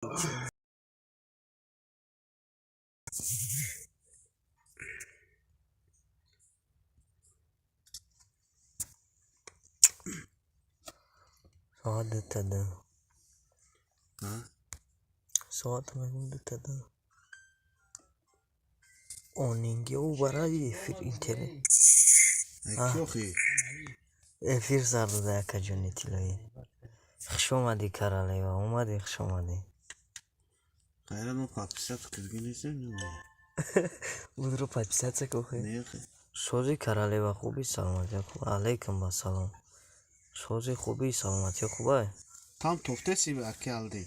Соат 2:02. Соат мегӯм 2:02. Онинги ӯ барои эфир интернет. Охи. Эфир сар дода, акаҷони тиллоӣ. Хуш омадӣ, королева, омадӣ, хуш омадӣ. Хайрат, мо подписаться кардагӣ нестем. Будро, подписаться кохе. Не, охи. Сози, королева, хуби, саломатӣ хуб? Алайкум ассалом. Сози, хуби, саломатӣ хубай? Там тофтеси, аки алди.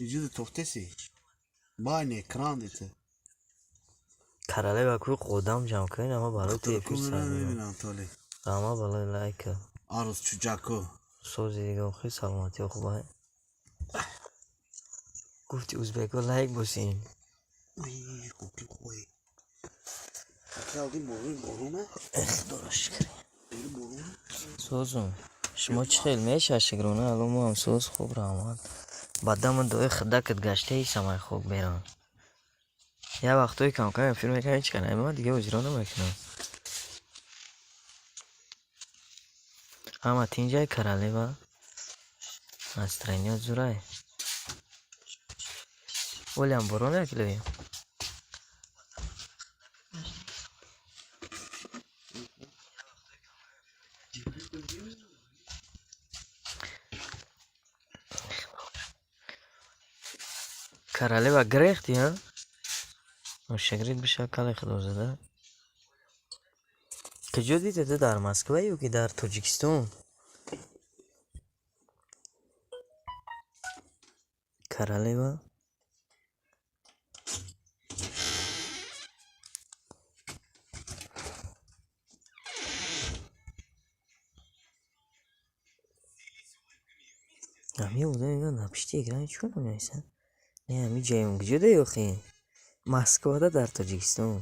Иҷида тофтеси. Байни экран дите. Королева, кӯй одам ҷамъ кунед, ама барои ту эфир сар додам. Мебинам толи. Ама балои лайка. Арӯз чуҷако. Сози дига, охи, саломатӣ хубай? Гуфти узбеко, лайк босин. Хуки хуй. Аки алди, борун боруна? Худоро шукр. Боруна? Созум, шумо чӣ хел мешавад, шукрона, ало мо ҳам соз, хуб, раҳмат. Ба даму дуои худакат гаштаи самай хок берам. Як вақтҳои камкам эфир мекардам, ҳеҷ кас намеомад, дига ҳозиро намекунам. Ҳама тинҷай, королева? Настроение зурай? Олиам борон якилои? Королева, гирехтӣ, а? Шагрид биша, кале худозада. Куҷо дидед, ту дар Москва ё ки дар Тоҷикистон? Королева? Ҳами одам мегӯяд, дар пишти экран чӣ кор менависад? Не, ҳами ҷаён куҷо даи охи? Москвада, дар Тоҷикистон?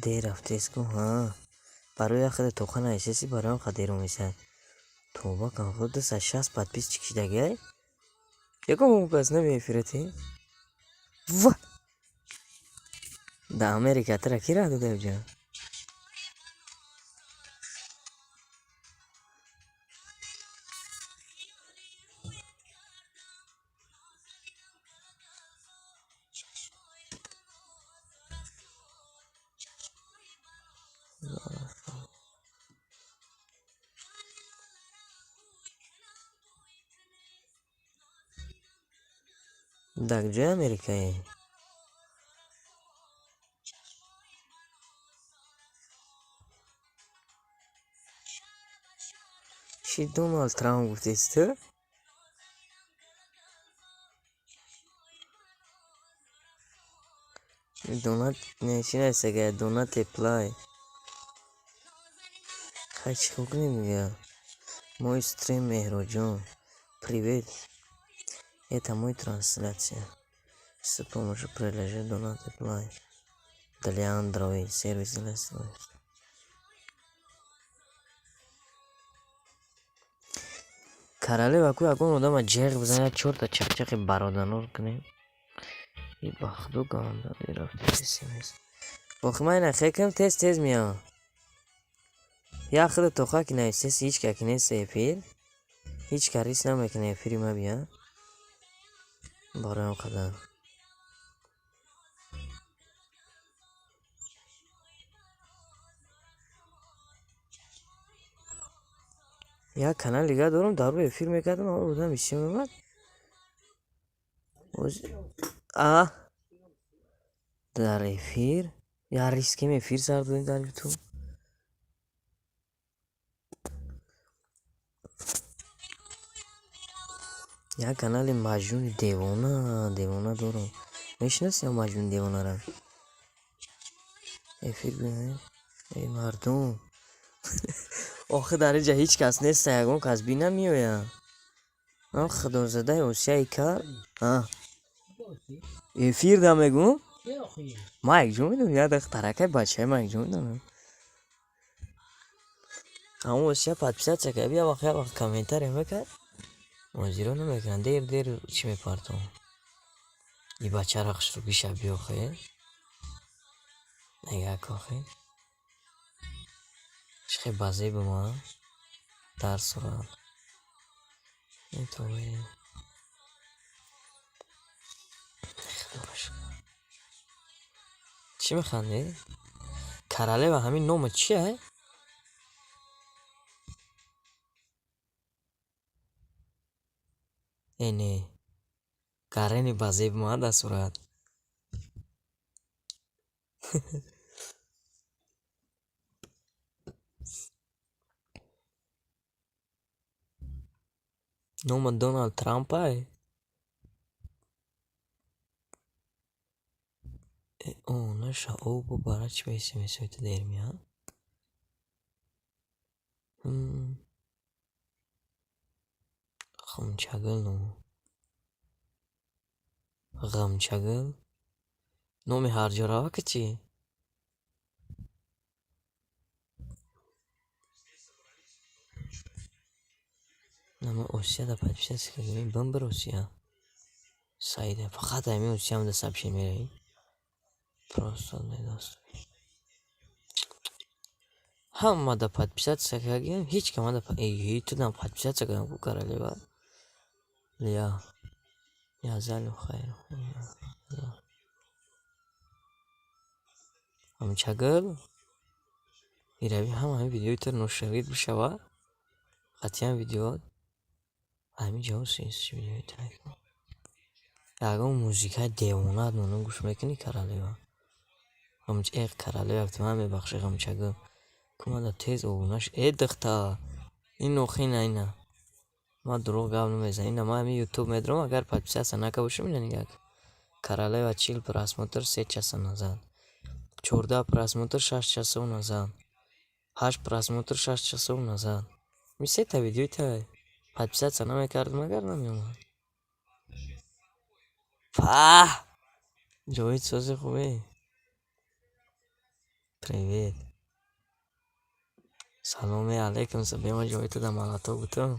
Дер рафтест ку, ҳа. Барои як хеле тоқа нависеси, барои ҳам дер омесад. Тоба кан, худ 260 подписчик шидагиай? Ягон кас намеэфиратӣ? Ва! Дар Америка тура кӣ раҳ дода уҷа? Дар куҷои Америкаӣ? Чӣ Доналд Трамп гуфтеси ту? Донат не, чӣ нависагай? Донате плай. Хай, чӣ кор кунем дига? Мой стрим, Меҳроҷон. Привет. Это мой трансляция. С помощью приложения Donate Play для Android. Сервис для устройств. Королева, ку ягон одама ҷеғ бизанад, чорта чақчақи бароданор кунем. И ба худо ганда рафти смс. Охи, ман ина хекам, тез тез меям. Як худа тоқа ки нависеси, ҳеҷ ка ки нест эфир. Ҳеҷ ка рис намекунад эфири ма бия. Барои он қадар. Як канал дига дорам, дар рӯ эфир мекардам, аммо одам бисёр меомад. А дар эфир як рискем, эфир сар додем дар Ютуб. Як канали Маҷнуни девона девона дорам. Мешинаси Маҷнуни девонара? Эфир бинед. Эй мардум. Охи, дар инҷа ҳеҷ кас нест, ягон кас бина меояд. Ман худозадаи Осияи кар. А. Эфир да мегӯм? Ман якҷо медонам, як дақиқа таракай бачаи ман якҷо медонам. Ҳамон Осия подписаться кард, як вақт, як вақт комментария мекард. Мозиро намекунад, дер дер чӣ мепартом. И бачаро хушрӯ биша биёхе. Нигоҳ кохе. Чӣ хел базеб ма дар сурат. Метавонем. Худоро шукр. Чӣ механдӣ? Королева, ҳамин номат чия? Э, не. Гарени базеб ма дар сурат. Номат Доналд Трампай? Э, о, наша о, бо бара чӣ ба смсҳои ту дер меяд? Ғамчагул ном. Ғамчагул? Номи ҳарҷорава ки чӣ? Нама Осия да подписаться кардем. Бимбир, Осия. Саида. Фақат ҳамин Осиям да сообщение меравӣ. Просто недоступен. Ҳама да подписаться кардем, ҳеҷ кама да э, ту дам подписаться кардам ку, королева. Ля. Язалу хайр. Ғамчагул? Ирави ҳама ҳамин видеои ту ношарид бишава. Қатъиян видео ҳамин ҷавоб видеои ту накунам. Ягон музикаи девонаат монам гӯш мекунӣ, королева? Э, королева, ман мебахшӣ, Ғамчагул. Ку мада тез обуна ш. Э, духта. Ин охина ина. Ман дурӯғ гап намезанам. Ина ман ҳамин Ютуб медорам, агар подписаться накарда бошам, ина нигоҳ кун. Королева, 40 просмотр 3 часа назад. 14 просмотр 6 часов назад. Ҳашт просмотр 6 часов назад. Ми сета видеои та подписаться намекардам, агар намеомад. Паҳ! Ҷовид, сози хубе? Привет. Саломи алейкум, бема ҷои ту да малато бутум.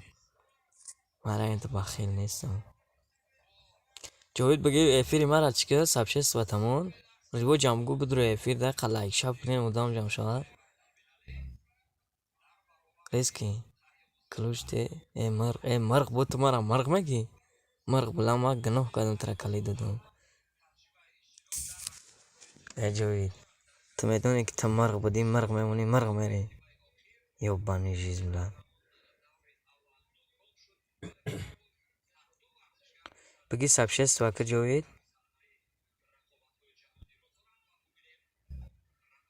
Ман ранги бахил нестам. Ҷовид, биги эфири мара чӣ кар, сообщество тамон. Рибо ҷамгӯ бидро эфир да лайк шаб кунем, одам ҷамъ шавад. Резки. Ключ те, э мирғ, э мирғ, бо ту мара мирғ мегӣ? Мирғ билам, ман гуноҳ кардам, тура калид додам. Э, Ҷовид, ту медонӣ, ки ту мирғ будӣ, мирғ мемонӣ, мирғ мерӣ. Ёбаный жизнь, бля. Биги сообщество ка, Ҷовид.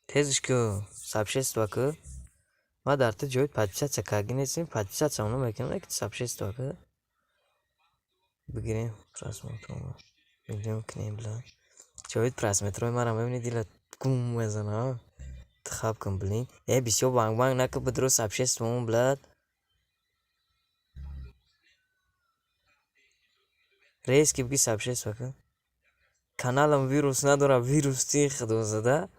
Тезш ку, сообщество ку. Ман дар ту, Ҷовид, подписаться карди нестем, подписаться оно мекунам, ки сообщество ку. Бигирем просмотрро. Миллион кунем, бля. Ҷовид, просмотрҳои маро мебинӣ, дилат гум мезана. Ту хаб кун, блин. Э, бисёр банг-банг накун, бидро сообществомо, блядь. Резки биги сообщество ку. Каналам вирус надорад, вирус ти худозада.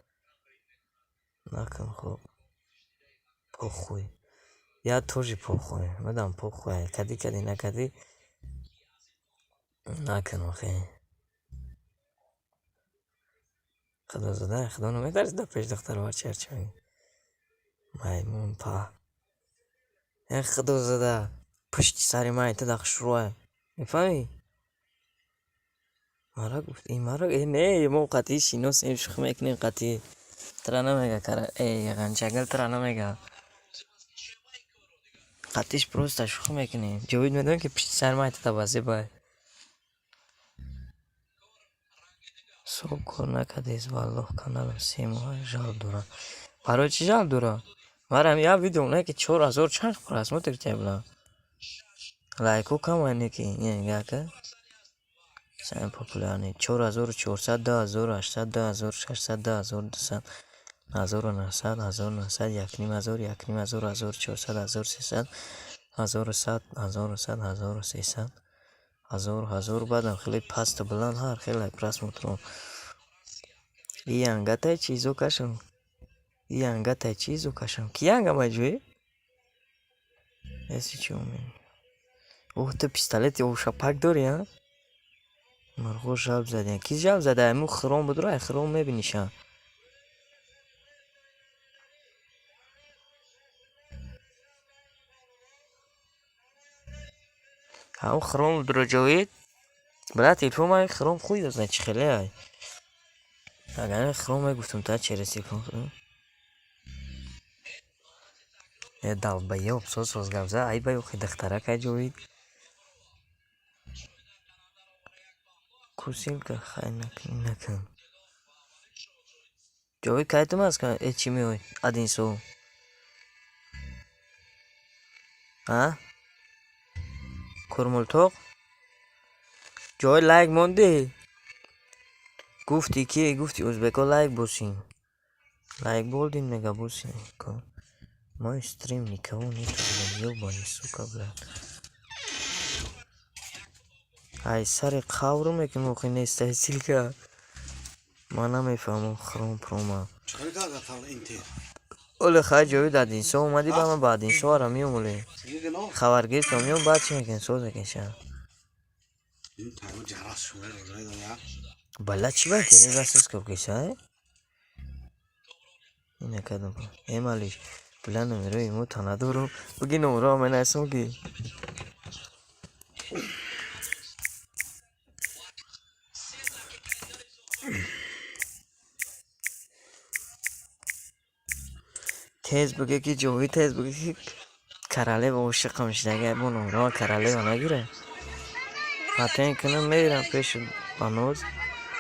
Накун, хоб. Похуй. Я тоже похуй. Мадам похуй. Кади кади накади. Накун охе. Худозада, худо наметарси дар пеши духтару бача ҳарчи мегӯӣ. Маймун па. Э, худозада, пушти сари ман ту да хушрӯя. Мефаҳмӣ? Мара гуфт, э мара, э не, мо қатъи шиносем, шӯхӣ мекунем қатъи. Тура намега, кара, э Ғанчагул тура намега. Қатъиш просто шӯхӣ мекунем. Ҷовид медонӣ, ки пушти сари ман ту да базебай. Соб кор накардест, валлоҳ, каналам 3 моҳа жалоб дорад. Барои чӣ жалоб дорад? Марам як видео не ки 4000 чанд просмотр кардам. Лайкҳо камай не ки нигоҳ ка. Самый популярный 4400, 2800, 2600, 2200, 1900, 1900, 1500, 1500, 1400, 1300, 1100, 1100, 1300, 1000, 1000, баъдам хеле пасту баланд ҳар хеле просмотрҳо. И янгатай чизо кашам. И янгатай чизо кашам. Ки янгамай, ҷӯй? Эси чӣ умед? Оҳ, ту пистолети ошапак дорӣ, а? Мурғо жалб задиян. Ки жалб зада? Айму хиром будро, ай хиром мебиниша. Ҳамун хиром будро ҷовид. Бира телефон ман хиром хуй дод, чӣ хеле ай. Агар хиром мегуфтум та через телефон хиром. Э долбоёб, соз соз гап зад, ай бай охи духтарак ай ҷовид. Кусилка хай накун накун. Ҷовид кай ту маска э чӣ меой? Адинсо. А? Курмултоқ? Ҷовид лайк мондӣ? Гуфтӣ ки гуфти ӯзбеко лайк босин. Лайк болдим мега босин. Мой стрим никого нету, блин, ёбаный сука, блядь. Ай сари қавру мекунем охи нестай ссылка. Ман намефаҳмам хром прома. Чӣ карда тал интер? Оле хай ҷовид Адинсо омадӣ ба ман ба Адинсо ара миём оле. Дигино? Хабаргиртон миём баъд чӣ мекунем соз мекунем ша. Ин таймо ҷарас шума розай дая. Бала чӣ ба интернет дастрас кабкиса? Ина кадом. Э малиш. Била номерои мо та надорум. Буги номеро менависам ки. Тез буге ки ҷовид тез буге ки королева ошиқам шида бо номероа королева нагира. Патент кунам мерам пеши баноз.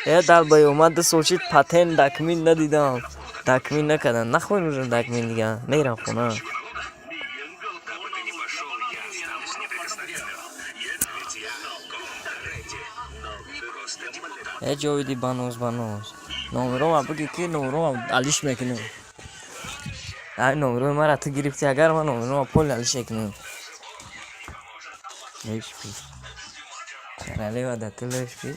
Э долбоёб ман ду сол шид патент документ надидам. Документ накардам. Нахуй нужен документ дига. Мерам хона. Э ҷовиди баноз баноз. Номерома буги ки номерома алиш мекунам. Ай номерои мара ту гирифтӣ агар ман номерома пол алиш мекунам. Леш пи. Королева да ту леш пи.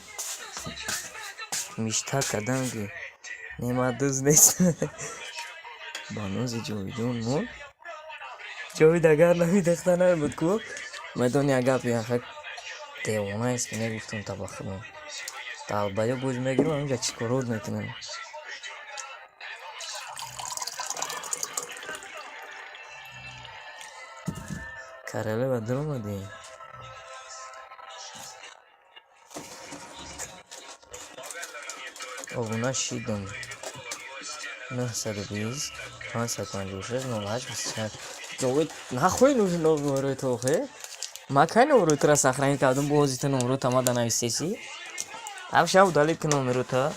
Мечтать кардам ки не ман дӯст нест. Банози ҷовидон мо. Ҷовид агар намедахта набуд ку. Медони як гапи яха девонаест ки мегуфтум та ба худам. Долбоёб боз мегирам ҳаминҷа чӣ корот мекунам. Королева дуромадӣ? Обуна шидам. 920 556 08 24. Ҷовид нахуй нужен номерои ту охе? Ман кай номерои тура сохранить кардам бози ту номерота мада нависеси? Аб шав удалить ки номерота.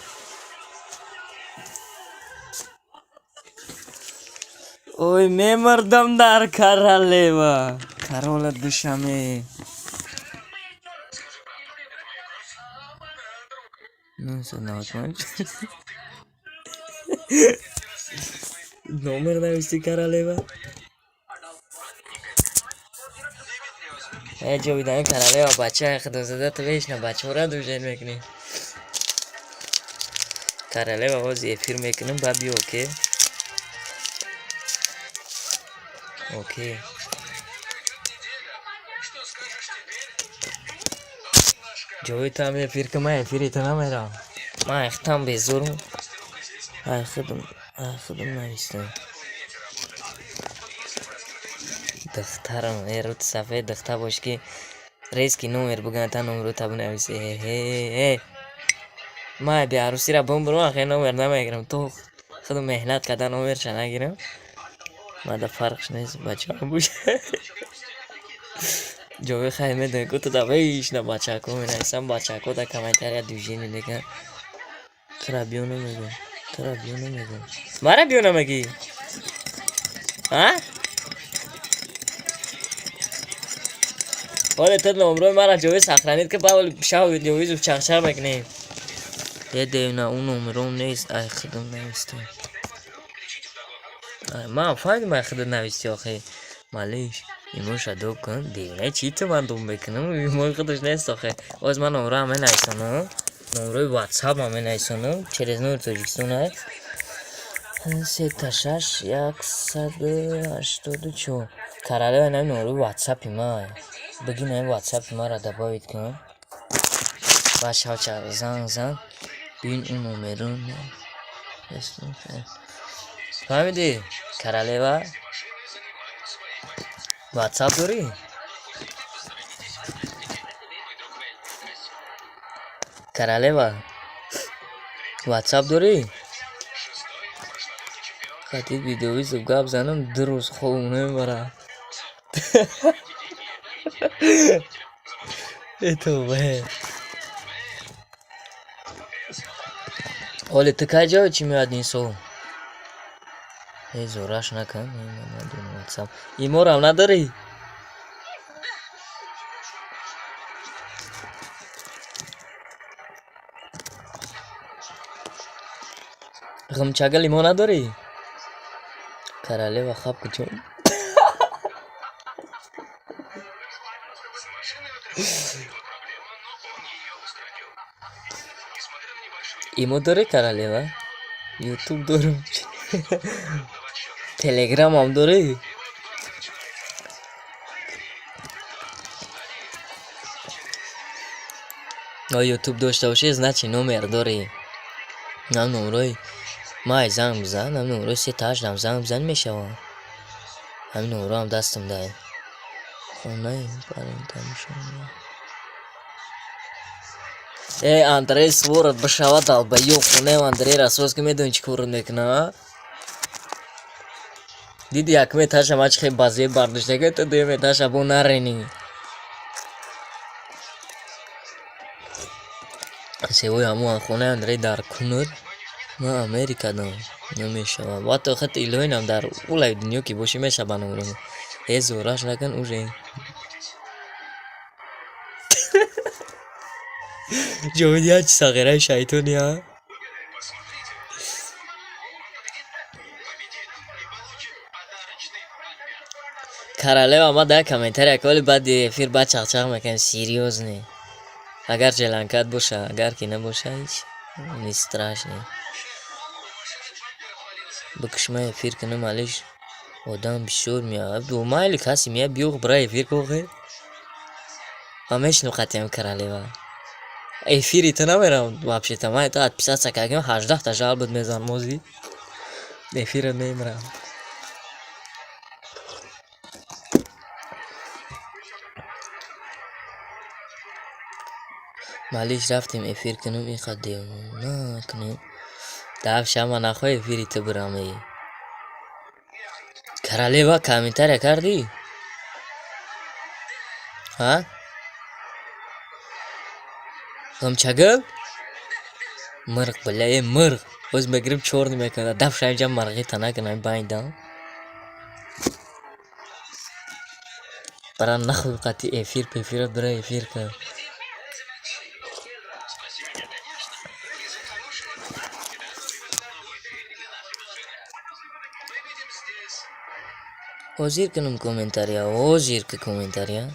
Ой мемурдам дар королева. Корола душаме. 995 номер нависти королева. Э ҷовидани королева бачаи худозада ту вечно бачаҳоро дужен мекунӣ. Королева ҳозир эфир мекунам баъд биё окей? Окей. Ҷовид ту ҳам эфир кун ман эфири ту намерам. Ман айхтам безурм. Ай худам навистам. Духтарам э рӯти сафед духтар бош ки резки номер буган та номерота бинависи. Э ман беарӯсиро бумбурам ахе номер намегирам. Ту худам меҳнат карда номерша нагирам. Мада фарқш нест бачаам боша. Ҷовид хай медони ку ту да вечно бачако менависам бачако дар комментария движение мекунанд. Тура биё намегӯям. Тура биё намегӯям. Мара биё намегӣ? А? Оле ту номрои мара ҷовид сохранить ки баъд шав видеовизу чақчақ мекунем. Е девна ӯ номером нест ай худам навистам. Ман фаҳмидам ай худат нависти охе. Малиш имоша доб кун. Девна чӣ ту ман доб мекунам? Имои худаш нест охе. Оз ман номроам менависонам. Номрои ватсапам менависонам. Через номер Тоҷикистон ай. 3 6 184. Королева, инами номерои ватсапи май. Бигин, ами ватсапи маро добавить кун. Баъд шавча занг зан. Бин, ун номеро. Фаҳмидӣ? Королева? Ватсап дорӣ? Королева? Ватсап дорӣ? Хати видеовызов гап занам, 2 рӯз хобам намебарад. Э, тавба. Оле, ту кай ҷавоб чӣ меояд ин сол? Э, зӯраш накун. Ватсап. Иморам надорӣ? Ғамчагал имо надорӣ? Королева, хаб куҷо? Имо дорӣ, королева? Ютуб дорам. Телеграмам дорӣ? Ютуб дошта бошӣ, значит, номер дорӣ. Нам номерои май занг бизан, нам номерои сета ҳаштам занг бизанӣ, мешавад. Ҳамин номероам дастам дай. Хонаи парем тамошо. Э, Андрей сворот бишава, долбоёб, хонаи Андрейра соз ки, медонӣ чӣ кор мекуна? Диди, якум этажа ма чӣ хел базеб бардошта, ту дуюм этажа бо наренӣ. Севои ҳамон хонаи Андрей дар Кунур, ман Америкадам, намешавад. Ватто хати илоҳинам дар улаи дунё ки бошӣ, мешава ба номеро. Э, зӯраш накун уже. Ҷовид як сағираи шайтони, а? Королева, ма дар комментария коли баъди эфир баъд чақчақ мекунем, серьёзно. Агар желанкат боша, агар ки набоша, ҳеч не страшно. Бикушма, эфир кунам, алиш одам бисёр меояд. Майли, касе меяд, биё, бира эфир кохе. Ман мешинам қатъиам, королева. Эфири ту намерам вообще-то. Ман то отписаться кардем, 18-та жалобат мезанам ози. Эфират мемирам. Малиш, рафтем эфир кунем, ин қад девона кунем. Даф шама нахоҳ эфири ту бирам, э. Королева, комментария кардӣ? Ҳа? Ғамчагул? Мирғ, бля, э, мирғ. Боз мегирим, чёрный мекунад. Даф ша, инҷа марғита накунам байдам. Бара нахуй, қати эфир пефират бира эфир кун. Ҳозир кунам комментария, ҳозир ки комментария.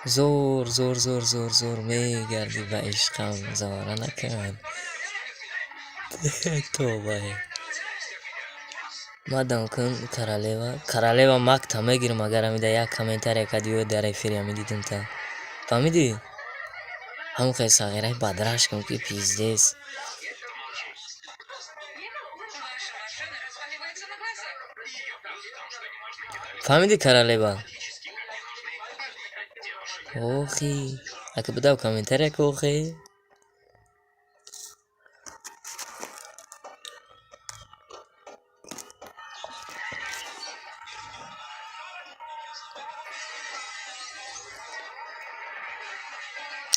Зор, зор, зор, зор, зор мегардӣ ба ишқам, зора накун. Тавба. Мадам кун, королева. Королева, макта мегирам, агар ҳамида як комментария кардӣ ё дар эфири ҳами дидим та. Фаҳмидӣ? Ҳамон хел сағираи бадраш кун, ки пиздец. Фаҳмидӣ, королева? Охи, ака будав комментария ку, охи.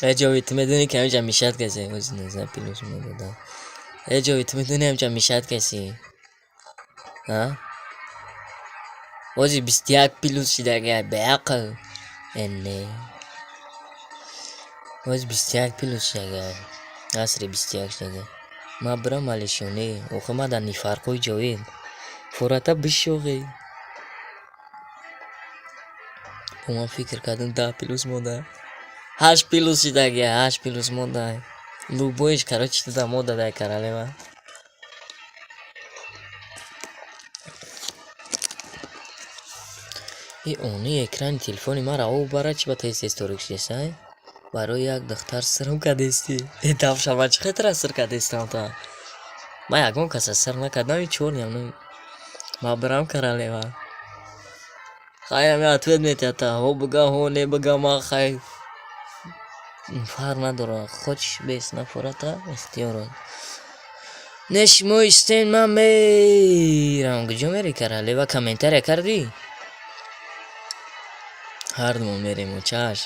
Э, Ҷовид, ту медонӣ, ки ҳаминҷа мешад касе? Ози 19 плюс медодам. Э, Ҷовид, ту медонӣ, ҳаминҷа мешад касе? А? Ози 21 плюс шидага, беақл. Э, не. Ози 21 плюс шидага. Асри 21 шидага. Ма бирам алишёне. Охи, ма дар нифарқои Ҷовид. Фурата бишоғӣ. Бо ман фикр кардам, 10 плюс монда. 8 плюс шидаги, 8 плюс монда. Любоиш, короче, туда мода дай королева. И они экрани телефони мара об бара чи ба тез-тез торик шудесай? Барои як духтар сирм кардести. Э давша ман чӣ хетра сир кардестам та? Ман ягон каса сир накардам, и чорням. Ма бирам королева. Хай ами ответ метиҳад та, ҳо бига, ҳо не бига, ма хай фарқ надорад. Хочешь бес нафората ихтиёрот. Не шумо истен, ман мерам. Куҷо мери королева? Комментария кардӣ? Ҳардумон мерему чаш.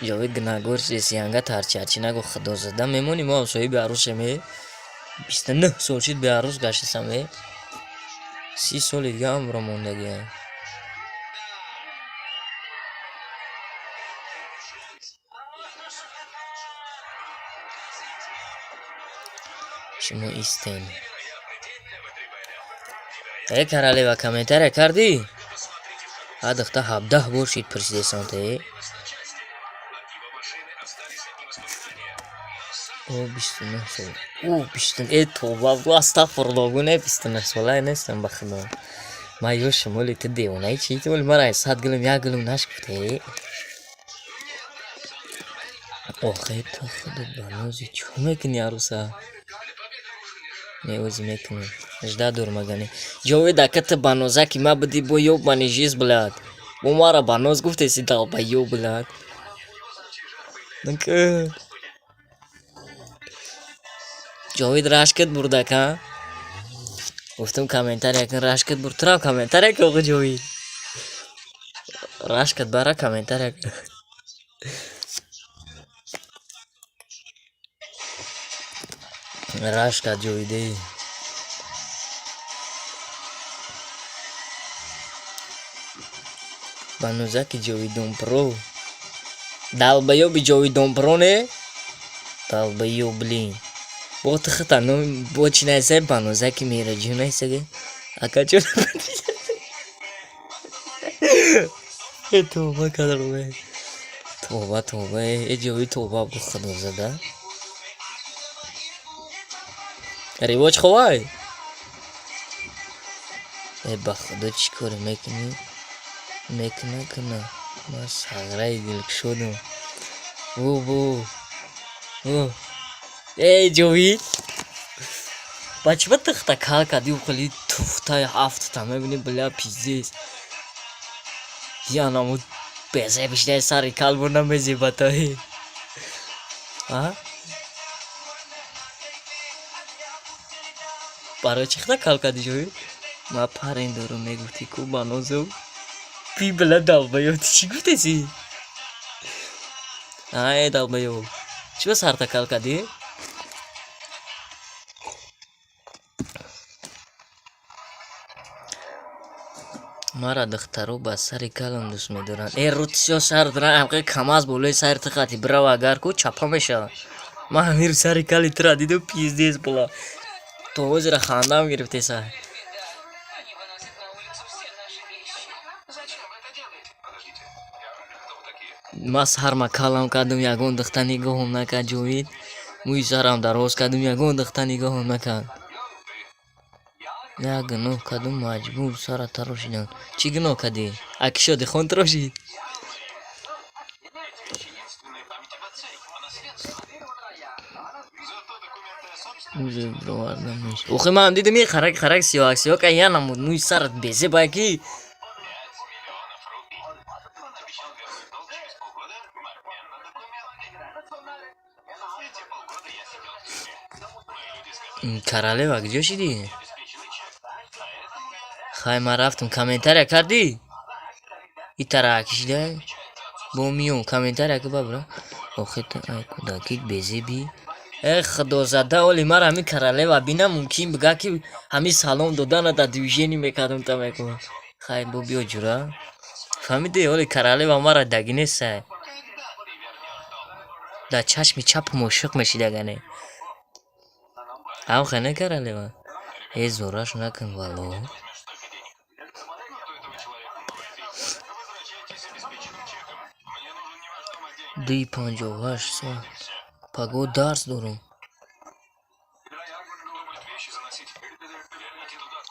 Ҷовид гунаҳгор шудеси, янга тарчиарчи нагӯ худозада мемонӣ мо ҳам соҳиби арӯсем э. 29 сол шуд беарӯс гаштасам э. 30 соли дига амро мондагиам. Шумо истен. Э королева комментария кардӣ? А духта 17 бор шид пурсидесан та э. О 29 сол. О 29 э тоба астағфируллоҳ гу не 29 солае нестам ба худо. Ман ёшам оли ту девонаи чӣ ту оли мара сад гулм як гулм нашкуфта э. Охе ту худо ба нози чӣ мекунӣ арӯса? Не ози мекунӣ. Жда дур магани. Ҷовид ака ту ба нозаки ма бидӣ бо ёбани жиз блядь. Бо мара ба ноз гуфтеси долбоёб блядь. Нака. Ҷовид рашкат бурдак ҳа? Гуфтам комментария кун рашкат бурд. Турам комментария кун охи Ҷовид. Рашкат бара комментария кун. Рашкат Ҷовиде. Ба нозаки Ҷовидон Про. Долбоёби Ҷовидон Про не? Долбоёб блин. Бо ту хата номи бо чӣ нависай ба нозаки Меҳраҷон нависаге? Ака чон э тоба кардам э. Тоба тоба э ҷовид тоба бу худозада. Ривоҷ ховай? Э ба худо чӣ коре мекунӣ? Мекуна куна. Ман сағраи дилкушодам. Бу бу. Бу. Эй ҷовид. Ба чӣ ба тихта кал кардӣ хели туфтаи ҳафтта мебинӣ бля пиздец. Янамо безеб шидаи сари кал бо намезебата э. А? Барои чӣ хта кал кардӣ ҷовид? Ман парен дорам мегуфтӣ ку ба нозу. Би бля долбоёб ту чӣ гуфтеси? Ай долбоёб. Чӣ ба сарта кал кардӣ? Мара духтаро ба сари калам дӯст медоранд. Э рутсиё сар доранд, амқи камаз болои сари ту хати бирава агар ку чапа мешавад. Ман ҳамир сари кали тура дидам пиздец була. То ҳозира хандам гирифтеса. Ман сарма калам кардам, ягон духта нигоҳам накард Ҷовид. Мӯи сарам дароз кардам, ягон духта нигоҳам накард. Як гуноҳ кардам, маҷбур сара тарошидам. Чӣ гуноҳ кардӣ? Аки Шодихон тарошид? Охи ман дидам ин харак харак сиёҳак сиёҳак я намуд мӯи сарат безебай ки. Королева куҷо шидӣ? Хай ман рафтам. Комментария кардӣ? И тараки шидай? Бо миём комментария ки бабра. Охи ту ай кӯдакит безебӣ. Э худозада оли мара ҳамин королева бинам мумкин бига ки ҳамин салом додана дар движение мекардам та мекунам. Хай бо биё ҷура. Фаҳмидӣ оли королева мара даги нестай. Дар чашми чапам ошиқ мешидагане. Ҳам хай не королева? Э зораш накун валло. 2:58 соат. Паго дарс дорам.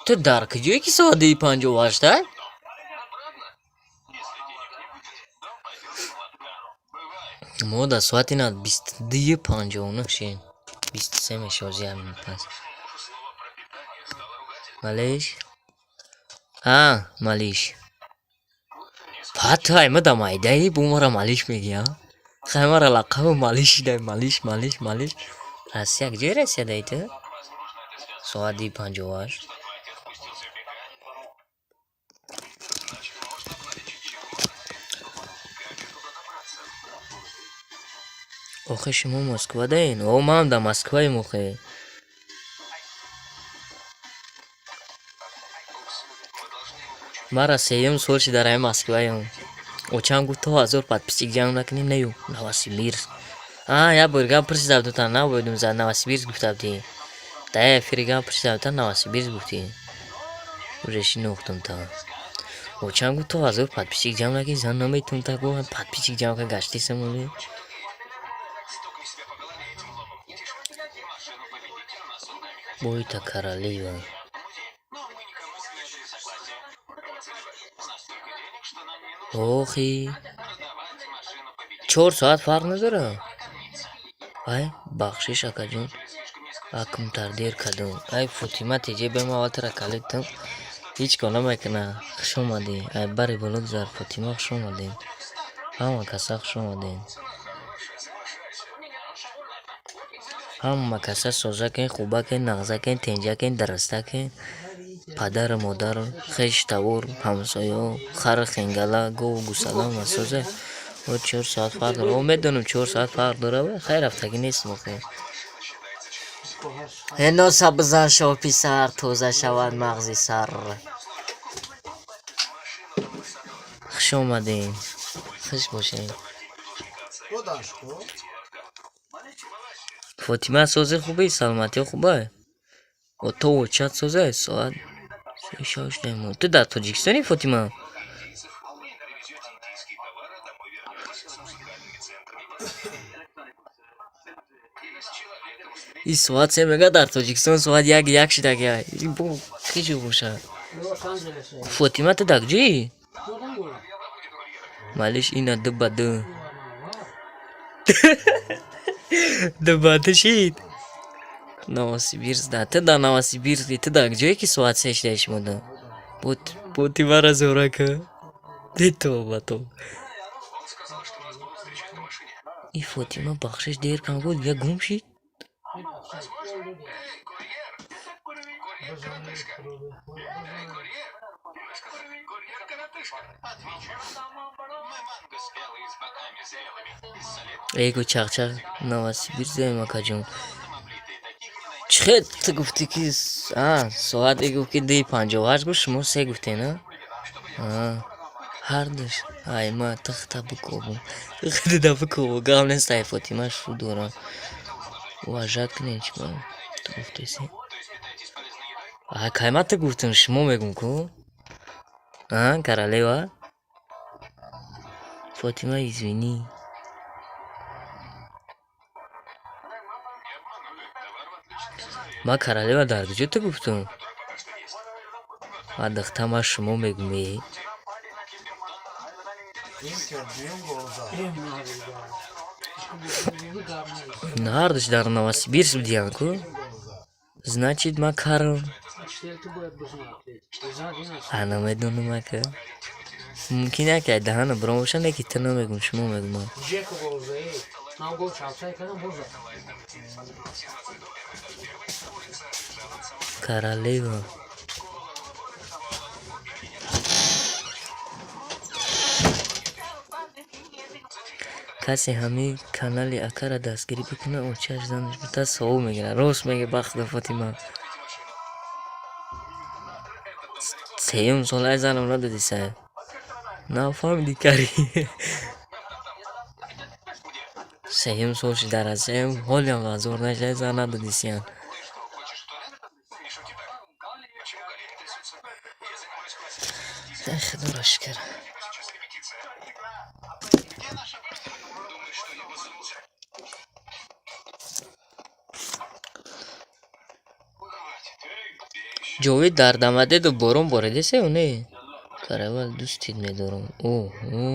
Ту дар куҷое ки соат 2:58 а? Мо дар соати на 22:59 шем. 23 мешавад як минут пас. Малиш? А, малиш. Патай ма да майдаи бу мара малиш мегӣ, а? Хай мара лақабу малиш дай, малиш, малиш, малиш. Россия, куҷои Россия даи ту? Соат 2:58. Охе шумо Москва даен? О, манам дар Москваем охе. Мара сеюм сол ши дар ҳамин Москваем. Очам гуфт то 1000 подписчик ҷамъ накунем, нею Новосибирск. А, як бор гап пурсида будам, набоидум за Новосибирск гуфта будӣ. Дар як эфири гап пурсида будам, Новосибирск гуфтӣ. Уже шинохтам та. Очам гуфт то 1000 подписчик ҷамъ накунӣ, зан наметавонам та гуфт подписчик ҷамъ кар гаштисам оле. Бойта королева. Охи. 4 соат фарқ надорад? Ай, бахшиш, акаҷон. Акмтар дер кардам. Ай, Фотима теҷе бем аввал тара калидтам. Ҳеҷ кор намекуна. Хуш омадӣ. Ай бари боло гузар, Фотима, хуш омадем. Ҳама каса хуш омадем. Ҳама каса соза кен, хуба кен, нағза кен, тенҷа кен, дараста кен. Падару модар, хеш тавор, ҳамсоё, хару хенгала, гову гусала ҳама соза. О, 4 соат фарқ дорад. О, медонам, 4 соат фарқ дорад. Хай рафтагӣ нестм охе. Э, носа бизан шо писар, тоза шавад мағзи сар. Хуш омадем. Хуш бошед. Фотима сози хубӣ, саломатиё хуба? О, то очат соза соат шаш. Ту дар Тоҷикистони, Фотима? И соат се мега дар Тоҷикистон соат як як шидаги. Бо киҷо бошад? Фотима, ту дар куҷоӣ? Малиш ина ду ба ду. Ду ба ду шид. Новосибирск да. Ту дар Новосибирск, ту дар куҷое ки соат се шидаи шумо да? Фотимара зора ка. Тоба тоба. И Фотима бахшиш дер кам гуфт, дигар гум шид. Эго чақчақ Новосибирск даем, акаҷон. Чӣ хел ту гуфтӣ ки а соат э гуфт ки 2:58 гуфт, шумо се гуфтен, а? А, ҳардуш. Ай, ма тахта бикобум. Тахта бикобу. Гап нест, ай Фотима шу дорам. Уважать кунед чӣ ту гуфтеси? А, кай ма ту гуфтам, шумо мегум ку? А, королева? Фотима, извини. Ма королева дар куҷо ту гуфтам? А духта ма шумо мегум е. Ҳардуш дар Новосибирск будиян ку? Значит, ма карм. А намедонам ака. Мумкин яке даҳана биром боша, не ки ту намегум, шумо мегум. Королева. Касе ҳамин канали акара дастгирӣ бикунад, очааш занаш бита савоб мегирад. Рост меги, бахта Фотима. Сеюм сол ай занам надодӣ сай. Нафаҳмидӣ кари. Сеюм сол ши дар сеюм ҳолиам азор нашай зан надодӣ сиян. Худоро шукр. Ҷовид дар Дамадеду борон боридасе ё не? Каравал дӯстит медорам. Оҳо.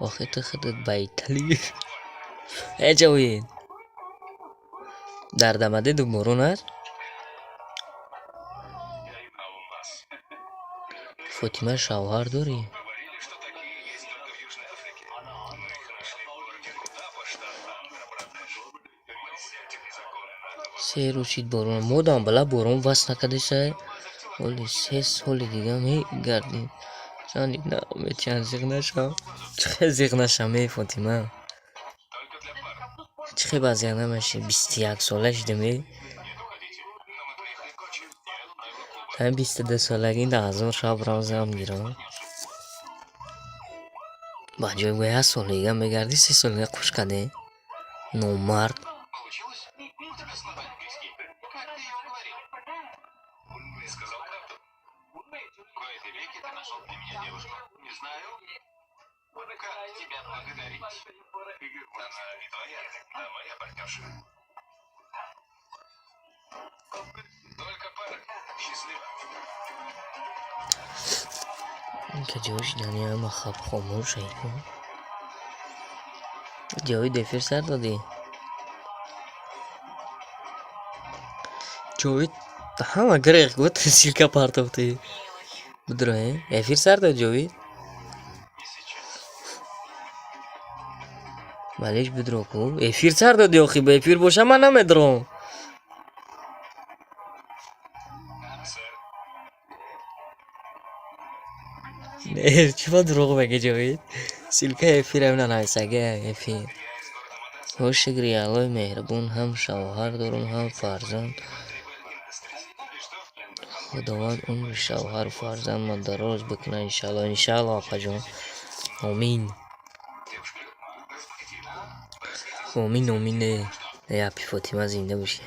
Охи ту худат ба Италия. Э Ҷовид. Дар Дамадеду борон аст? Фотима шавҳар дорӣ? Се рӯз шид борон. Модам бала борон васл накардеса. Оли се соли дига мегардем. Зани наметиҳанд зиқ нашав. Чӣ хел зиқ нашам э Фотима? Чӣ хел ба зиқ намешӣ? 21 сола шидам э. Ҳамин 22 солагӣ дар ҳазор шаб равзам гирам. Ба ҷои гӯя як соли дига мегардӣ, 3 соли дига қуш кардем. Номард. Ка ҷои шидани ҳама хаб хомӯш айку. Ҷовид эфир сар додӣ? Ҷовид ҳама грех гуфт ссылка партофтӣ. Будро э? Эфир сар дод Ҷовид? Малиш будро ку? Эфир сар додӣ охи ба эфир боша ман намедорам. Не, чӣ ба дурӯғ мегӯӣ Ҷовид? Ссылкаи эфирам нанависага эфир. Ҳо шукри Аллоҳи меҳрубон ҳам шавҳар дорам, ҳам фарзанд. Худованд умри шавҳару фарзандма дароз бикунад иншаалло. Иншаалло апаҷон. Омин. Омин, омин э. Э апи Фотима зинда бошӣ.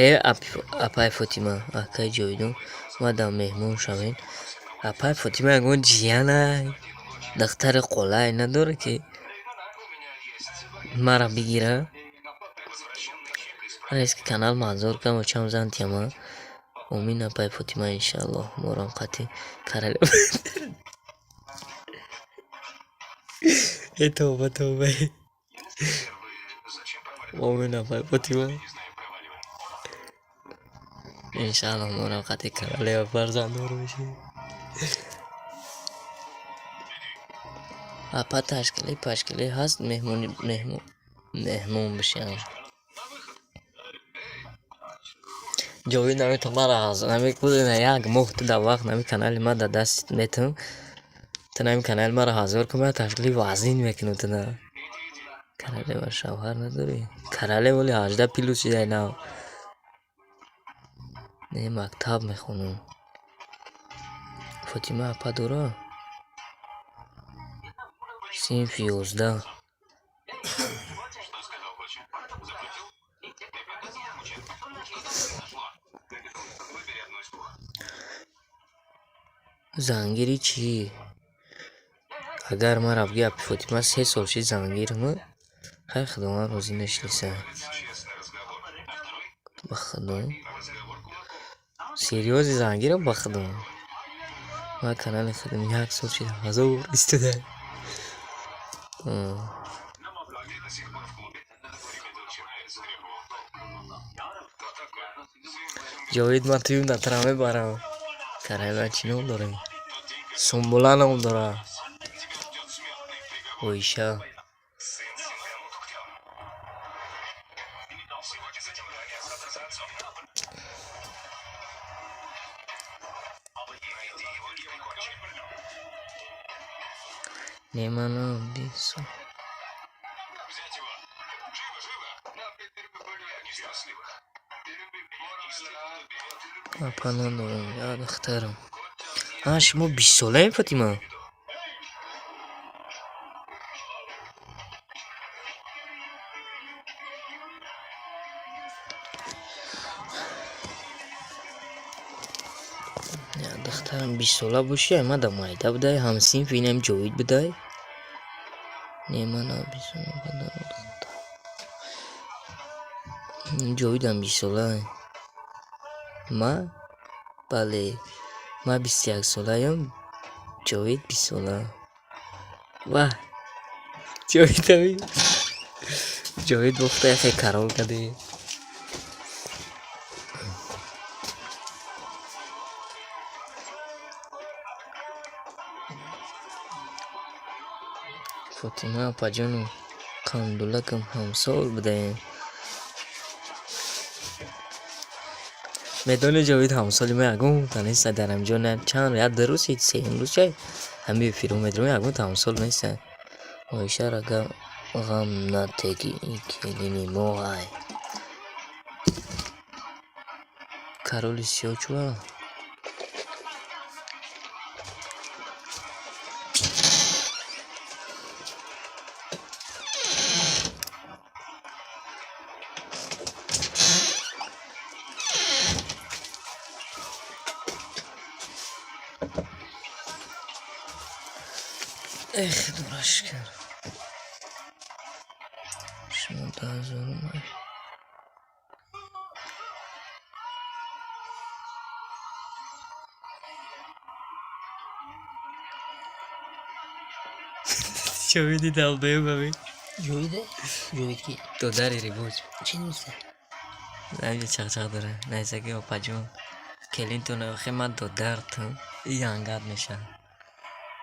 Э апаи Фотима, акаи Ҷовидон мадам меҳмон шавем. Апаи Фотима ягон ҷиянай, духтари қолай надорад ки мара бигира. Резки канал манзур кам очам зан тиама. Омин апаи Фотима иншааллоҳ морам қатъи карале. Э тавба тавба. Омин апаи Фотима. Иншааллоҳ морам қатъи королева фарзанддор мешавем. Апа ташкилӣ пашкилӣ ҳаст меҳмони меҳмон меҳмон бишавам. Ҷовид намета мара нами як моҳ ту дар вақт нами канали ма дар даст метам. Ту нами канали мара ҳазор кун ман ташкили вазнин мекунам ту на. Королева шавҳар надорӣ? Королева оли 18 плюс шидай нав. Не мактаб мехонам. Фотима апа дора? Синфи 11. Зангири чӣ? Агар мара бигӯи апи Фотима 3 сол шид зангирам, хай худованд розӣ нашиниса. Ба худо. Серьёзно зангирам ба худо. Ман канали худам як сол шид ҳазор истода. Ҷовид ман туюм натара мебарам. Королева чӣ ном дорем? Сумбула ном дора. Оиша. Не мана 20 сол. Апа надорам, як духтарам. А шумо 20 солаем Фотима? Як духтарам 20 сола бошӣ, ай мада майда будай, ҳамсинф инам Ҷовид будай. Не, ман Ҷовидам 20 сола. Ма бале, ман 21 солаям, Ҷовид 20 сола. Ваҳ, Ҷовидами Ҷовид бохта, яхе карол кардӣ. Фотима апаҷону Қандулакам ҳамсол будаем. Медони, Ҷовид, ҳамсоли ма ягонта неста дар ҳамҷо. Чанд як ду рӯз, сеюм рӯз чай ҳами эфирҳо медорем, ягонта ҳамсол неста. Оишара ғам натеги, и келини мо ай. Короли сиёҳ чӯа? Эх, дурашкар. Шумо даҳазорум. Ҷовиди долбоёб ами. Ҷовиде? Ҷовид ки? Додари Рибоҷ. Чӣ нависта? Ҳамҷо чақчақ дора. Нависта ки опаҷон, келинтон охи ман додартам. И ангат мешавад.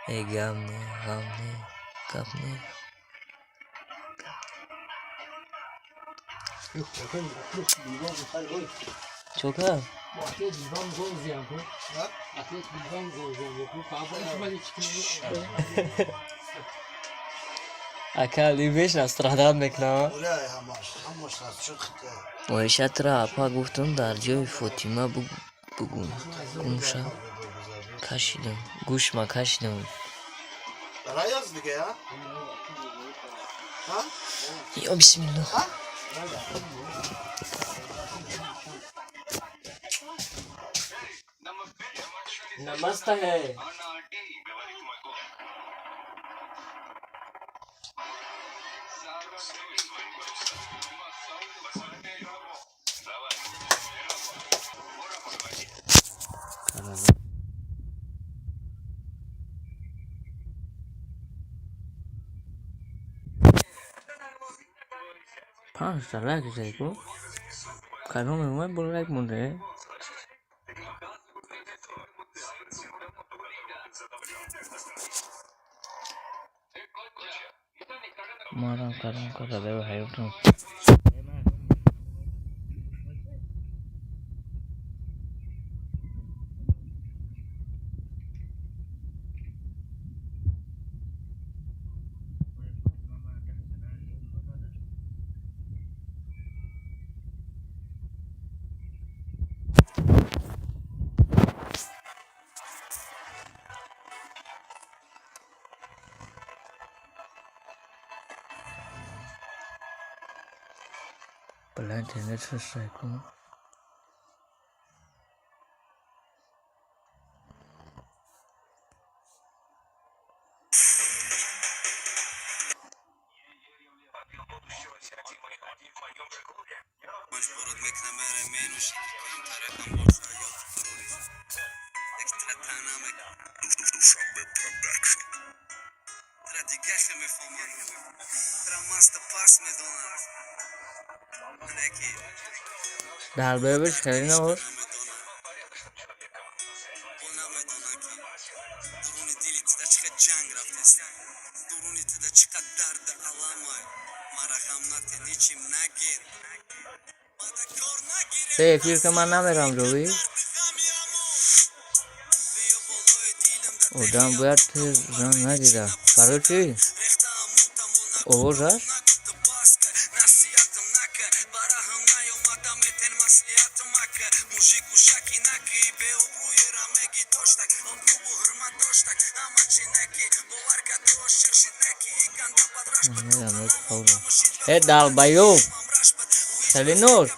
Э, гап не, ғам не, гап не. Чо кард? Ака, вечно страдать мекунам. Оиша, тура апа гуфтум, дар ҷои Фотима бугӯ. Гумша кашидам. Гӯшма кашидам. Раяз дига, я? Ҳа? Ё бисмиллоҳ. Намасте. Панҷта лайк зайку. Кадом мемояд, бо лайк монде. Марам кадом када ҳаётам. Баланд интернет шашайку. Долбоёбиш хеле набош. Се эфир ка ман намерам, Ҷовид. Одам бояд тез зан нагирад. Барои чӣ? Овозаш? Э, долбоёб. Хеле нош.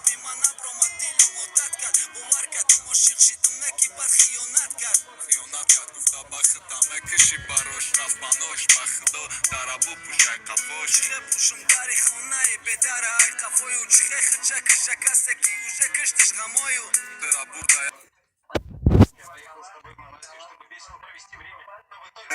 Рафт панош ба худо дара бупӯшай қафош. Чихе пӯшум дари хонаи бедара ай қафою? Чихе хича киша касе, ки уже киштиш ғамою? Дара бурда. Я поехал с тобой в Малайзию, чтобы весело провести время, но в итоге.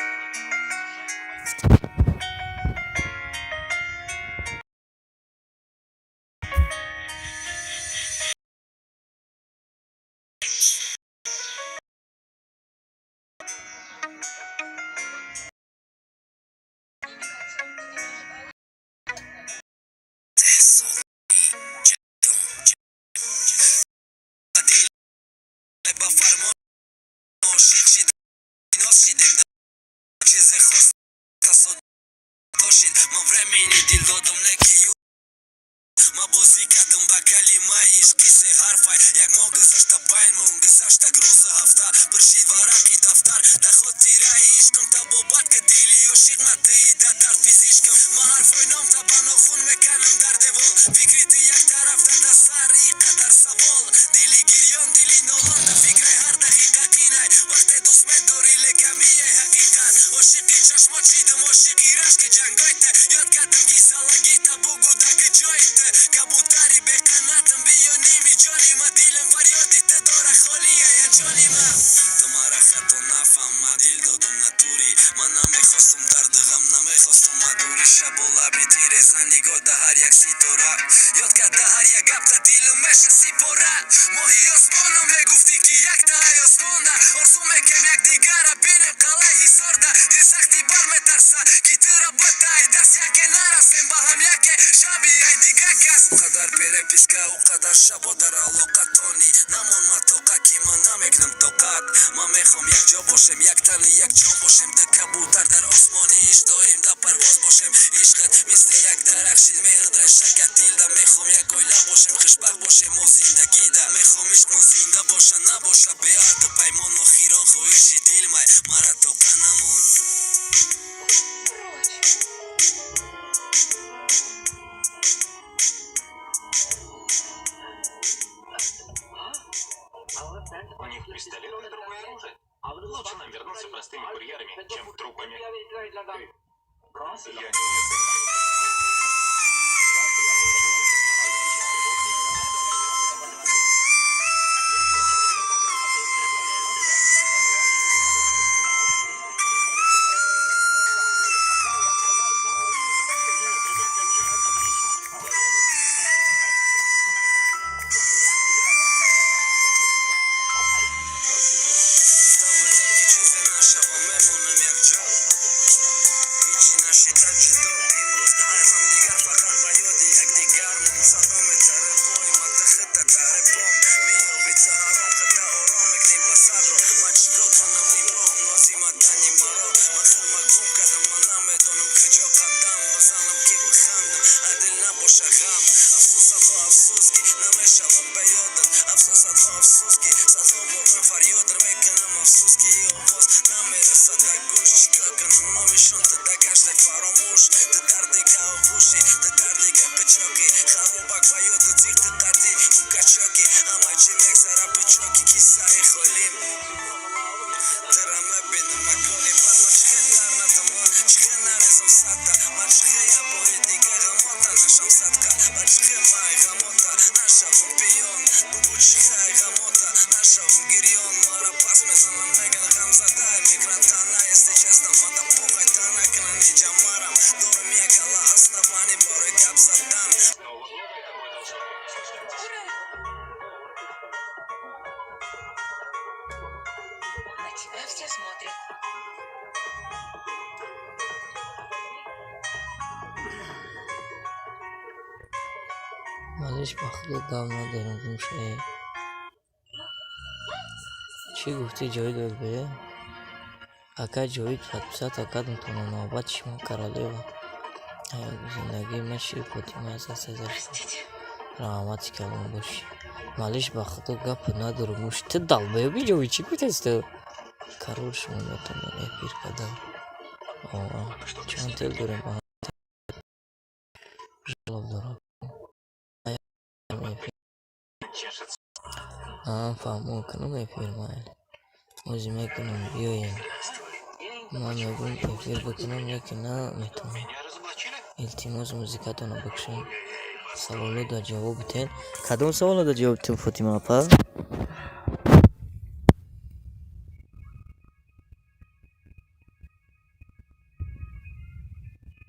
Ба фармон ошиқ шид, ноз шидем, чизе хоста содо шид. Ман времени дил додам, не ки ю ма бозӣ кардам ба калимаи ишқи се ҳарфай. Як моҳ гузашта, байн мон гузашта, рӯзу ҳафта пуршид варақи дафтар. Дар хотираи ишқам табобат ки дили ошиқ натиида дар физишкам. Ма ҳарфои номта ба нохун меканам дар девол. Фикри ту як тарафта, дар сар и қадар савол. Дили гирён, дили нолон, дар фикрай ҳар дақиқа қинай. Вақте дӯст медорӣ, лекамияй ҳақиқат. Ошиқи чашмот шидам, ошиқи рашки ҷангойте. Ёд кардам, ки салагита бугу да куҷоите. Кабутари беқанатам, биё ними ҷони ма. Дилам фарёди ту дора, холия я ҷони ма. Ту мара хато нафаҳм, ма дил додум натурӣ. Ман намехостум дарду ғам, намехостум мадурӣ. Шабо лаби тиреза нигоҳ да ҳар як ситора. Ёд карда ҳар як гапта, дилум меша сипора. Моҳи осмонам мегуфтӣ, ки яктаи осмонда. Орзу мекем якдигара бинем қалаи ҳисорда. Дил сахти бар метарса, ки тура битай даст. Яке нарасем ба ҳам, яке шаби ай дига кас. Ӯ қадар переписка, ӯ қадар шабо дар алоқа тони. Намон ма тоқа, ки ман намекунам тоқат. Ман мехоҳам якҷо бошем, як тани, як ҷон бошем. Ду кабутар дар осмони ишқ, доим дар парвоз бошем. Ишқат мисли як дарахт шид, меҳрат реша кард дилда. Мехоҳам як оила бошем, хушбахт бошем мо зиндагида. Мехоҳам ишқмон зинда боша, набоша беаҳду паймон. Охирон хоҳиши дилмай, мара тоқа намон. Прочь. У них пистолеты и другое оружие. Лучше нам вернуться простыми курьерами, чем трупами. Ты. Я не умею. Нет, ребят, как же? Отлично. Порядок. Гуфта будем, ки чизе нашава, мемонем якҷо. Ҳичи нашида ҷудо. Имрӯз аз ҳамдигар фақат ба ёди якдигар мон. Садо метаре пой ма, ту хита даре пом. Меёби ту ҳаром хита, ором мекунӣ ба сарро. Ма чӣ кор кунам, нимроҳам лозима тани маро. Ман хелма гум кардам, ман намедонам, куҷо қадам бизанам, ки бихандам, ай дил набоша ғам. Афсӯс, садҳо афсӯс, ки намешавам ба ёдат. Афсӯс, садҳо афсӯс, ки садҳо бор ман фарёдр мекунам. Афсӯс, ки овоз намерасад дар гӯш. Чӣ кор кунам, номишон ту да гаштай фаромӯш. Ту дар дига оғӯшӣ, ту дар дига қичоқӣ. Харобак ба ёдат зиқти қатӣ укачоки. Ҳама чӣ мегзара, пучоки киссаи холим. Тура мебинам макони бад. Ма чихе дар натамон, чихе нарезам садта? Ма чихе як бори дига ғамота нашам садқа? Ма чихе май ғамота нашавам пиён? Бугӯ, чихе ай ғамота нашавам гирён? Мара пас мезанам, меган, ғамзадай мекунад тана. Если честно, мада похай та накунан иҷа марам. Дорам як гала основание барои гап задан. Нового года, я думаю, должно быть. Наслаждайтесь. На тебя все смотрят. Малиш, ба худо гап надорам, гумшае. Чӣ гуфтӣ, Ҷовид Олбе? Ака Ҷовид, подписаться кардам то на навбати шумо, королева. Зиндагии ман шири Фотима аст. Простите. Раҳмати калон бошӣ. Малиш, ба худо гап надорам. Муш, ту долбоёби, Ҷовид, чӣ гуфтаст ту? Король, шумо метавонед эфир кардан. Чанд тел дорем? Жалоб дорам. Чешется. Фаҳмо, кунам эфир, майли. Ози мекунам, биёем. Ман мегӯям, эфир бикунам, лекин наметавонам. Меня разоблачили? Илтимос, музикатонро бикушем. Саволо да ҷавоб битен. Кадом саволо да ҷавоб битем, Фотима апа?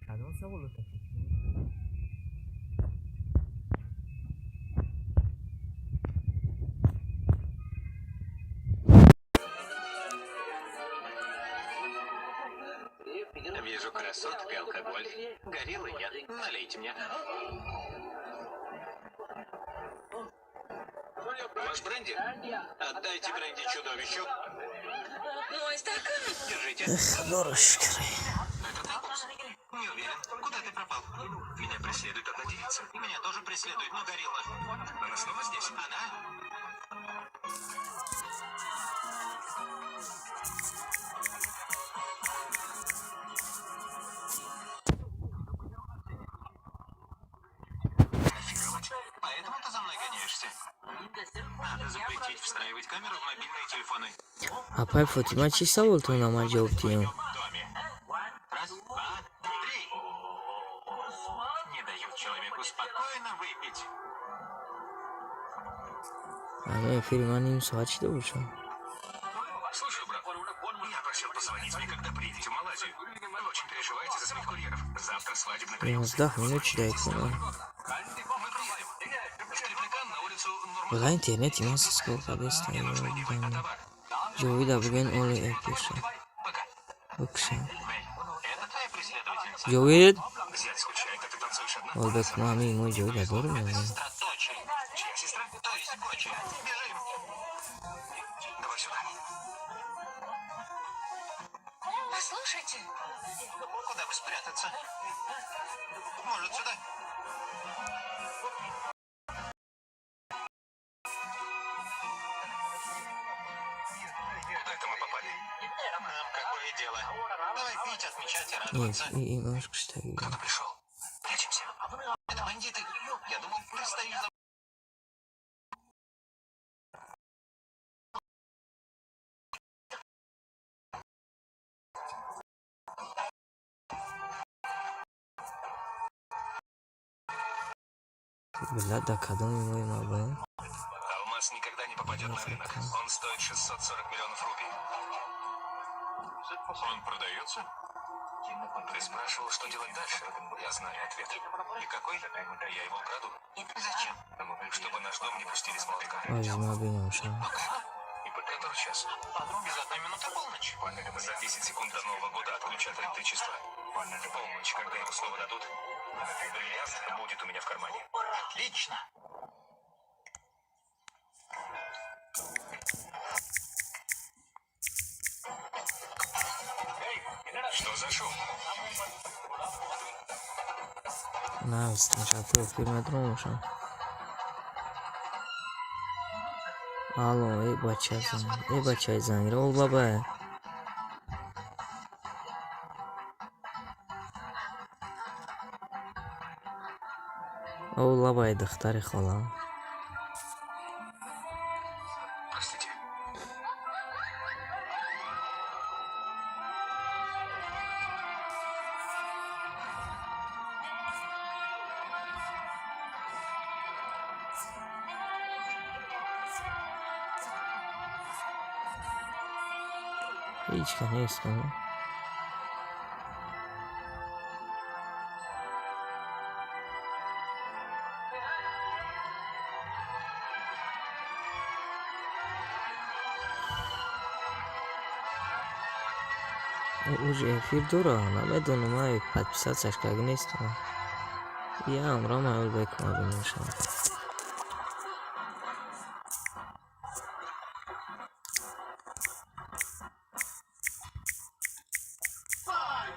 Кадом саволо? Вижу красоток и алкоголь. Гориллы нет. Налейте мне. Ваш бренди? Отдайте бренди чудовищу. Мой стакан. Держите. Худоро шукр. Это ты, Пупс? Не уверен. Куда ты пропал? Меня преследует одна девица. Меня тоже преследует, но горилла. Она снова здесь? Она? Поэтому ты за мной гоняешься? Надо запретить встраивать камеру в мобильные телефоны. Апай Фотима, чӣ саволтон ама ҷавоб диҳем? Доме. Раз, два, три. Не дают человеку спокойно выпить. Ано эфири ман ним соат шида бошам. Слушай, брат, я просил позвонить мне, когда приедете в Малайзию. Вы очень переживаете за своих курьеров. Завтра свадебный прием. 11 минут шида икунам. Мы приедем. В Трипликан на улицу Нурман. Вала, интернети ман сискол кадеста. Мне нужно ехать на товар. Ҷовида буген, оли эфирша Давай, пока. бикушам. Мэй, это твоя преследовательница? Ҷовид. Зять скучает, а ты танцуешь одна? Олбек, ма ҳамин мои ҷовида дорем. Это сестра Точи. Чья сестра? То есть Гочи. Бежим. Давай сюда. Послушайте. Куда бы спрятаться? Может, сюда? Куда это мы попали? Нам какое дело? Давай пить, отмечать и радоваться. Имаш куштаги. Кто-то пришел. Прячемся. Это бандиты. Я думал, ты стоишь за... Била, да кадоми мои ма баян? Алмаз никогда не попадет на рынок. Он стоит 640 миллионов рупий. Он продается? Ты спрашивал, что делать дальше? Я знаю ответ. И какой? Я его украду. Зачем? Чтобы наш дом не пустили с молотка. Ози ма бинамша. Но как? Который час? Без одной минуты полночь. За 10 секунд до Нового года отключат электричество. В полночь, когда его снова дадут, бриллиант будет у меня в кармане. Отлично! Что за шум? Нағз ташаккур, эфир медромошам. Алло, эй, бача занг, эй, бачаи зангира, ол бабай. О, лабай, духтари холам. Простите. Ҳеҷ ка нестам. Уже эфир дора, намедонам, ай подписаться ш карда нестам. Ям рама бекма биношам.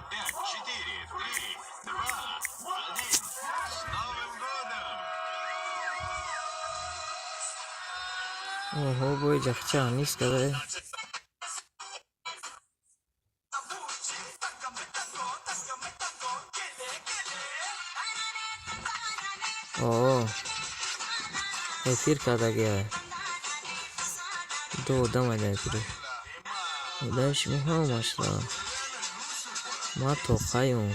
Пять, четыре, три, два, один. С Новым годом! Оҳо, бой ҷахча нест када. О, эфир кардагиай. Ду одам айда эфири. Одаи шумо ҳамашра. Ман тоқаём.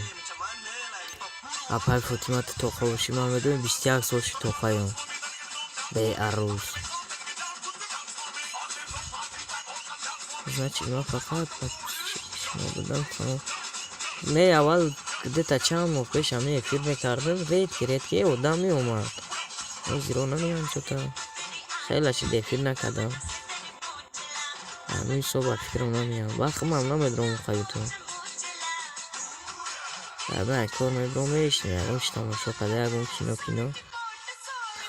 Апай Фотима, ту тоқа бошӣ, ман медонам, 21 сол ши тоқаём. Беарӯс. Значит, ман фақат шумо будам, тамом. Не, аввал где-то чанд моҳ пеш ҳамин эфир мекардам, редко редко одам меомад. Ҳозиро намеоям чё-то. Хеле шид эфир накардам. Ҳамин ҳисоб ба фикрам намеоям. Вақт ман намедонам қаютон. Баъдан кор мебиром, мешинам, ягон чи тамошо карда, ягон кино.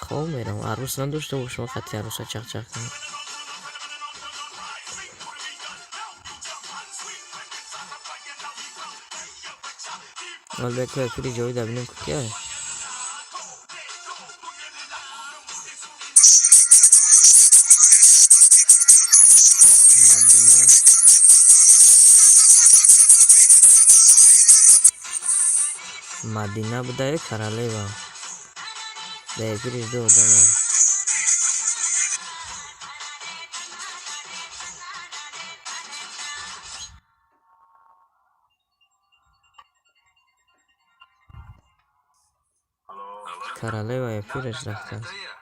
Хоб мерам. Арӯс надошта бошам, қати арӯса чақчақ кунам. Албатта, эфири ҷовида бинем, ку кия? Мадина. Мадина буда ё королева? Дар эфириш ду одаманд. Королева эфираш рафтааст. Это я.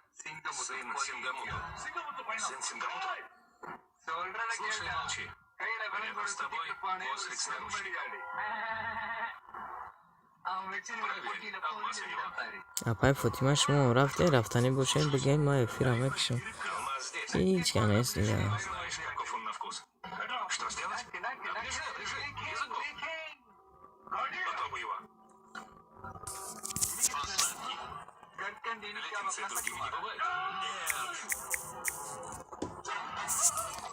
Сын Сингамуту. Сын Сингамуту? Слушай, молчи. Рядом с тобой ослик с наручником. Проверь, алмаз у него. Апай Фотима, шумо рафтем, рафтанӣ бошем, бигем, ман эфирам мекушам. Алмаз здесь. Ҳеҷ ка нест дига. Знаешь, каков он на вкус. Что сделать? Оближи, оближи. Языком. Попробуй его. Он сладкий. Леденцы другими не бывают. Нет.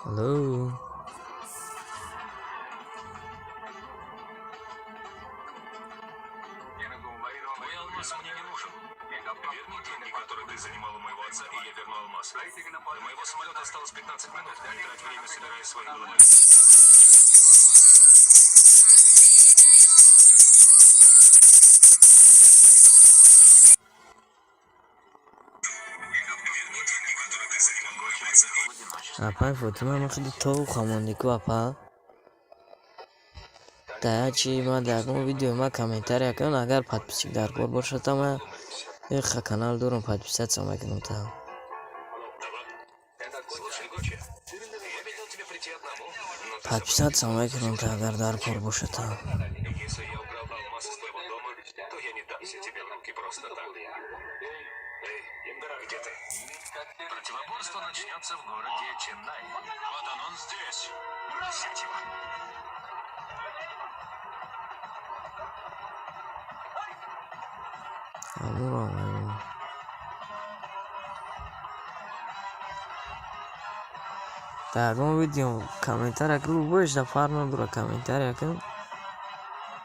Алло. Твой алмаз мне не нужен. Верни деньги, которые ты занимал у моего отца, и я верну алмаз. До моего самолета осталось 15 минут. Не трать время, собирая свои головы. Верни деньги, которые ты занимал у моего отца, и Апай Фотима, ман хеле тогу хамондику, апа. Дар чи ман дар ягон видеои ман комментария кунам, агар подписчик дар кор бошад, ман иха канал дорам, подписаться мекунам та. Слушай, Гочи, я велел тебе прийти одному, но ты Подписаться мекунам та, агар дар кор бошад та. Если я украл алмаз из твоего дома, то я не дамся тебе в руки просто так. Эй, где ты? Противоборство начнется в городе Ченнай. Вот он, он здесь. Взять его. Амуро. Дар ягон видео комментария кун, любоиш да фарқ надора, комментария кун.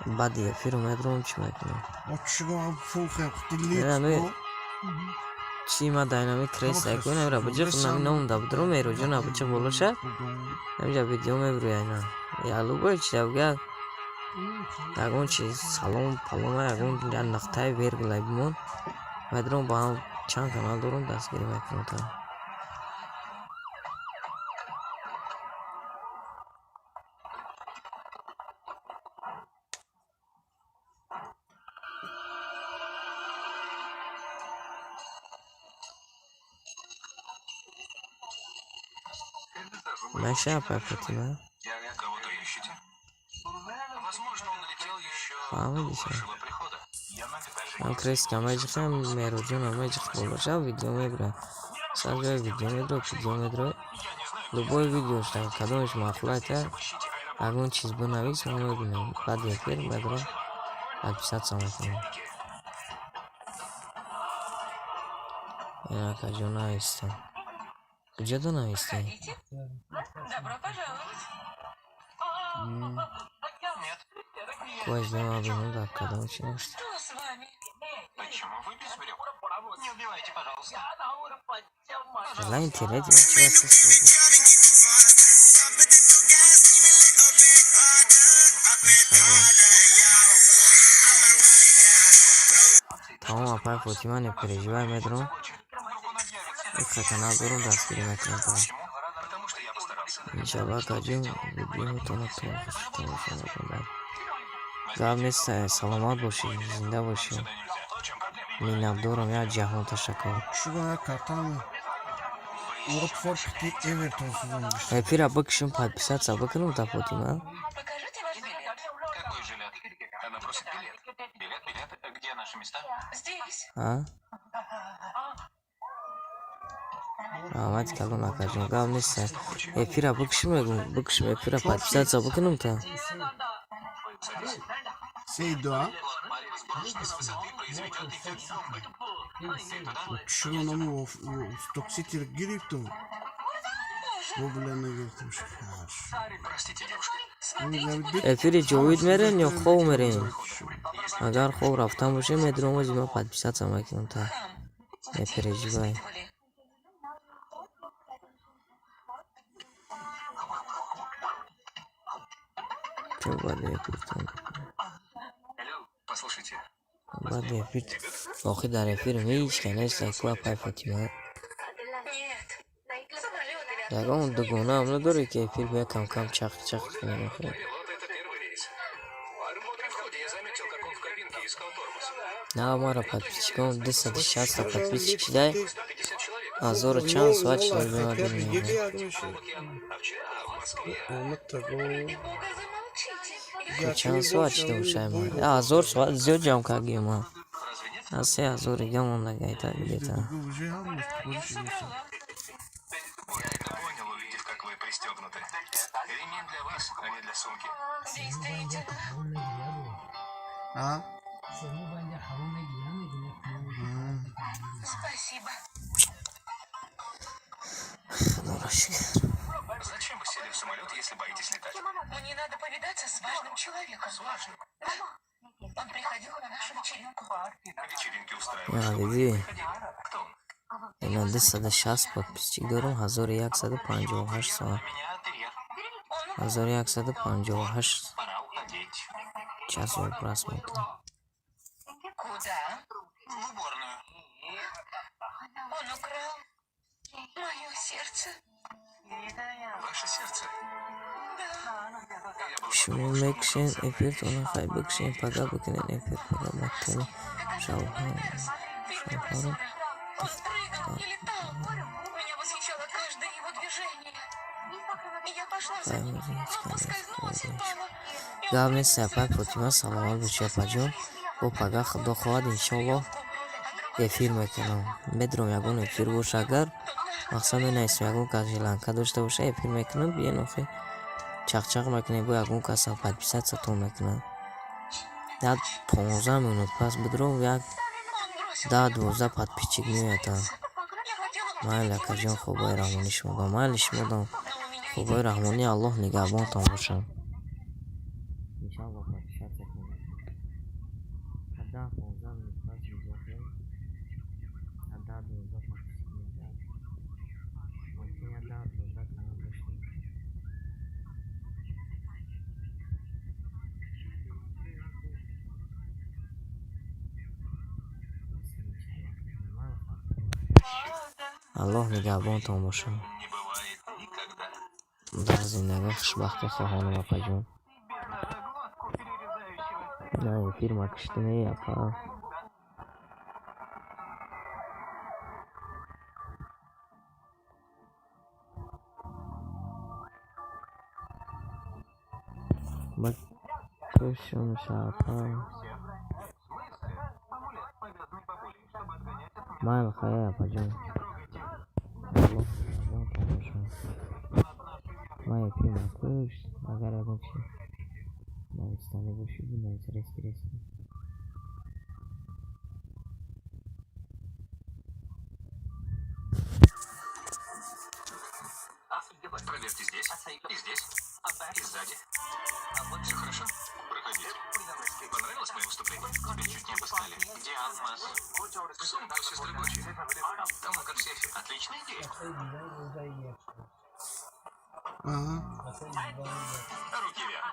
Баъди эфиру медурам, чӣ мекунам. Ма чӣ гум фухем Не, худилит. Чи ма дайнамик крест якун амра буҷиқ нами ном да будурум эрӯҷон абуҷиқ болоша. Ҳамҷа видео мебурӯй айна. Я любой чи ягон ягон чиз, салом палома, ягон нақтаи вергулай бимон. Медурам, ба ҳам чанд канал дорам, дастгирӣ мекунам та. Маша, апай Фотима. Кого-то ищете? Возможно, он улетел еще до Фаҳмидиша. вашего прихода. Ам крест меҷиқам, мерӯҷон меҷиқ болоша, видео мебурад. Сар видео медро, видео медро. Любой видеош дар кадомеш маъқул айта, ягон чиз бинавис, мо мебинем. Баъди эфир медро, подписаться мекунем. Инакаҷо навистам. Куҷо навистӣ? Проходите. Добро пожаловать. Кош дема бинем, дар кадом чи нависта. Что с вами? Почему вы без брюк? Не убивайте, пожалуйста. Ла интернет ман чи аст? Тамом, апай Фотима, не переживай, медром. Иха канал дорам, дастгирӣ мекунам та. Почему? Потому что я постарался. Иншалло, акаҷон, видеотонро то тамошо мекунам. Гап нест, саломат бошӣ, зинда бошӣ. Сюда нельзя. В чем проблема? Миннатдорам, як ҷаҳон ташаккур. Шуган як картам Уотфорд ки Эвертон сузондиш. Эфира бикшим, подписаться бикунам та, Фотима. Покажите ваш билет. Какой жилет? Она просит билет. Билет, билет. Где наши места? Здесь. А? Раҳмати калон, акаҷон, гап нест. Эфира бикшим, мегум, бикшим эфира, подписаться бикунам та. Садись. 3-2, а? Парень, сброшенный с высоты, произведет эффект бомбы. Ты туда? Шуган ому Сток Сити гирифту. Бо бля нагирифтам. Простите, девушка. Смотрите, Эфири Ҷовид мерем ё хов мерем? Агар хов рафтан бошем, медурам, ози ма подписаться мекунам та. храм. Не Где его переживай. воспитывали? Чо баъди эфиртон? Послушайте. Баъди эфир охи дар эфирм ҳеҷ ка нест, ку, апай Фотима. Нет. Самолет или Ягон автобус. дугонаам надорӣ, ки эфир бия кам кам чақ чақ кунем охи? Пилот, это первый рейс. При входе я заметил, как он в кабинке искал тормоз. На мара подписчикон 260 подписчик шидай. 150 человек. Ҳазору чанд соат шидай бимадем. А вчера в Москве Ради бога, замолчите. Я Чанд соат шида бошай ма? 1000 соат зиёд ҷамъ кардем ма. Разве нет? Аз 3000 дига монда гайта где-то. Я собрала. Я это понял, увидев, как вы пристегнуты. Ремень для вас, а не для сумки. Действительно. А? Спасибо. Худоро шукр. Зачем вы сели в самолет, если боитесь летать? Мне надо повидаться с важным человеком. С важным. Он приходил на нашу вечеринку. Вечеринки устраивают, Я чтобы диди. они приходили. Кто он? Ина 260 подписчик дорам, 1158 соат. Меня терьер. Он 1158 Пора уходить. часов просмотра. Куда? В уборную. Он украл мое сердце. Ваше сердце. Да. Я было Шумо подумал, что он мекшен украл ценные эфиртона, хай бикшен, пага бикунен эфир, пага мактани шавҳар Фильме про шавҳару. Сора. Он прыгал и летал. Меня восхищало каждое его движение. И я пошла за ним, но поскользнулась и упала. И он Гап нест, принялся апай Фотима, саломат боши, апаҷон. Бо пага, худо хоҳад, иншоллоҳ, эфир мекунам. Медурам, ягон эфир боша, агар мақсад менависем, ягон кас желанка дошта боша, эфир мекунам, биен, охи чақчақ мекунем, бо ягон касам подписаться-тон мекунам. Як 15 минут пас бидурам, як Он бросил 10-12 подписчик меояд. Я хотела Майли, акаҷон, хубои раҳмонӣ шумодам, майли шумодам, но у меня хубои раҳмонӣ, Аллоҳ нигаҳбонтон бошад. Иншаллоҳ, подписаться кунед. 10-15 минут пас видео, 10-12 подписчик меояд. Мумкин як 10-12 канал дошта бошад. Аллоҳ нигаҳбонтон бошад. Не бывает никогда. Дар зиндагӣ хушбахтӣ хоҳонам, апаҷон. На эфир макишти не, апа. Бакушумша, апа. Майли, хайр, апаҷон. Аллоҳ нигаҳбонтон бошад. Ман эфир макуш, агар ягон чи навистанӣ бошӣ, бинавис резки резки. Проверьте здесь, и здесь, и сзади. Все хорошо? Проходите. Понравилось мое выступление? Тебя чуть не обыскали. Где алмаз? В сумку сестры Бочи. Там он как в сейфе. Отличная идея. Ага. Руки вверх.